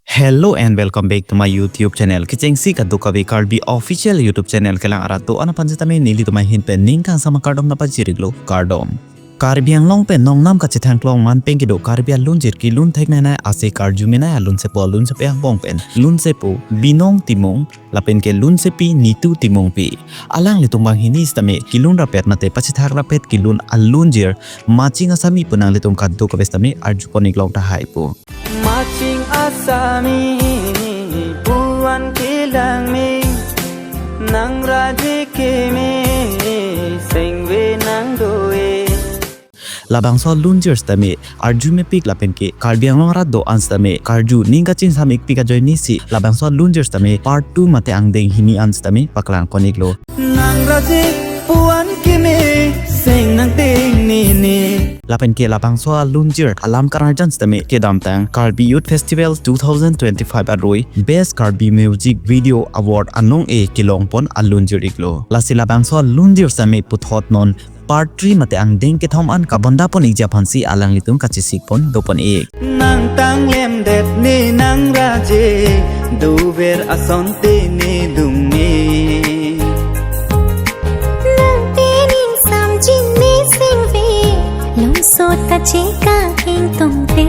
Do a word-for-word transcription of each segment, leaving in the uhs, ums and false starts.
Hello and welcome back to my YouTube channel. Kechengsi kadokave Karbi official YouTube channel kelang arat do-an aphan sitame nelitum ahin pen ning kangsam akardom nangpachiriklo, kardom. Karbi Anglong pen nongnam kachethangklong man pen kedo Karbi alunjir kelun theknei nei ase karju menei alunsepo alunsepi angbong pen lunsepo Binong Timung lapen ke lunsepi Nitu Timungpi. Alanglitum banghini sitame kelun rapet mate pachethak rapet kelun alunjir Maching Asami pu nanglitum kadokave sitame arjupon-iklong tahai pu. Maching Asami puan kelang me, nang raje keme sengve nang do-e. Labangso alunjir sitame arju mepik lapen ke Karbi Anglong arat do-an sitame karju ning kachingsamikpik ajoinesi labangso alunjir sitame part two mate angdeng hini an sitame paklangpon-iklo. Nang raje puan keme seng nang tengnene. Lapen ke labangso alunjir alam kanarjan sitame kedamtang Karbi Youth Festival two thousand twenty-five arui Best Karbi Music Video Award anong-e kelongpon alunjir-iklo. Lasi labangso alunjir sitame puthot non part three mate angdeng kethom an kabondapon-ikji aphansi alanglitum kachesikpon dopon-ik. Nang tanglemdet ne nang raje, dover asonte ne dungne. Nang te ning samjin me sengve, lungsot kacheka kengtongte.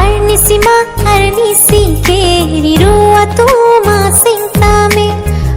Arnisi ma arnisi ke riru atum aseng tame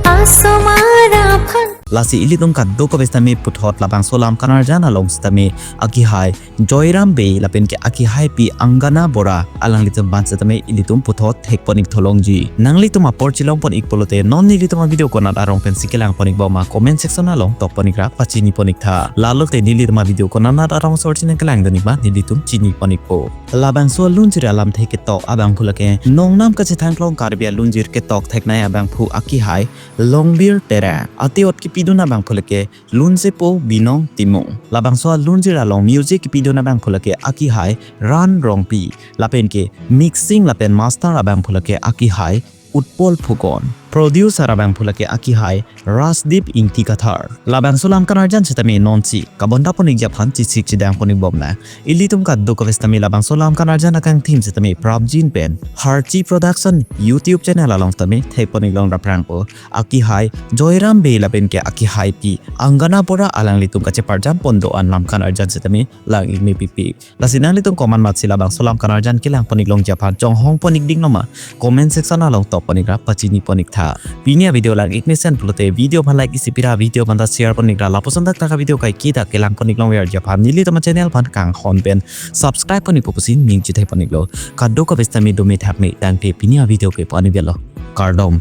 asomar aphan. Lasi ilitum kadokave sitame puthot labangso alam kanarjan along sitame akihai Joyram Bey lapen ke akihaipi Angana Bora alanglitum aphan sitame ilitum puthot thekpon-ik tholongji. Nanglitum apor chelongpon-ik pulote non nelitum avideo konat arong pensi kelangpon-ikbom ma comment section along tokpon-ik ra pachinipon-ik tha. Lalote nelitum avideo konat arong sor chinine kelangdun-ik ma nelitum chinipon-ikpo. Labangso alunjir alamthe ketok abangphu lake nongnam kachethangklong Karbi alunjir ketok theknei abangphu akihai Longbir Terang. Ate-ot kepidun abangphu lake lunsepo Binong Timung. Labangso alunjir along music kepidun abangphu lake akihai Ran Rongpi. Lapen ke mixing lapen master abangphu lake akihai Utpol Phukan. Producer abangphu lake akihai Rasdeep Ingti Kathar. Labangso alam kanarjan sitame nonsi kabondapon-ikji aphan chesik chedangpon-ikbomnang. Ilitum kadokave sitame labangso alam kanarjan akangthim sitame prapjin pen Harchi Production YouTube channel along sitame thekpon-iklong raprangpo. Akihai Joyram Bey lapen ke akihaipi Angana Bora alanglitum kacheparjampon do-an alam kanarjan sitame lang-ik mepikpik. Lasi nanglitum komat matsi labangso alam kanarjan kelangpon-iklongji aphan chonghongpon-ik ding noma comment section along tokpon-ik ra pachinipon-ik tha. Pini avideo lang-ik mesen pulote video aphan like isi pira, video aphan ta share pon-ik ra lapuson dak taka video kaike ta kelangpon-iklong verji aphan nelitum achannel aphan kanghon pen subscribe pon-ikpo pusi ning chethepon-iklo. Kadokave sitame dome thakme tangte pini avideo ke pani avelo. Kardom.